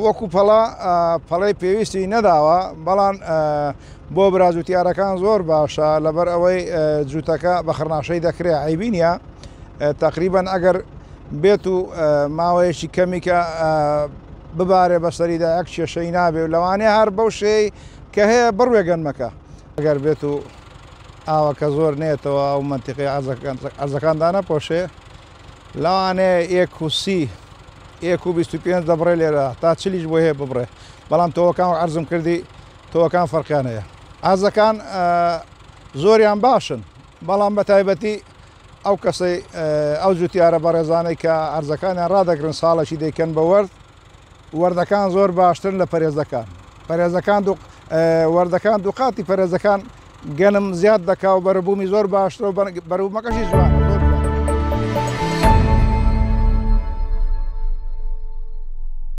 وەکو پەڵە پەڵەی پێویستی نەداوە، بەڵام بۆ برا جوتیارەکان زۆر باشە، لەبەر ئەوەی جووتەکە بە خڕناشەی دەکرێت، عیبی نییە. تقریبان ئەگەر بێت و ماوەیەکی کەمیکە ببارێ بەسەریدا یەک کێشەی نابێ و لەوانەیە هەر بەو شێی کە هەیە بڕوێ گەنمەکە. ئەگەر بێت و ئاوەکە زۆر نێتەوە ئەو مەنتیقەی عەرزەکان دانەپۆشێ، لەوانەیە یەک و سی، یەک و 25 دەبڕێ لێرە، تا چلیش بۆ هەیە ببڕێ. بەڵام تۆوەکان وەک عەرزم کردی تۆوەکان فەرقیان هەیە. عەرزەکان زۆریان باشن، بەڵام بە تایبەتی ئەو کەسەی ئەو جوتیارە بەڕێزانەی کە عەرزەکانیان ڕادەگرن ساڵێکی دەیکەن بە وەرد، وەردەکان زۆر باشترن لە پەرێزەکان. پەرێزەکان دوو وەردەکان دووقاتی پەرێزەکان گەنم زیاد دەکا و بەرەبوومی زۆر باشترە و بەرەبوومەکەشی جوانە.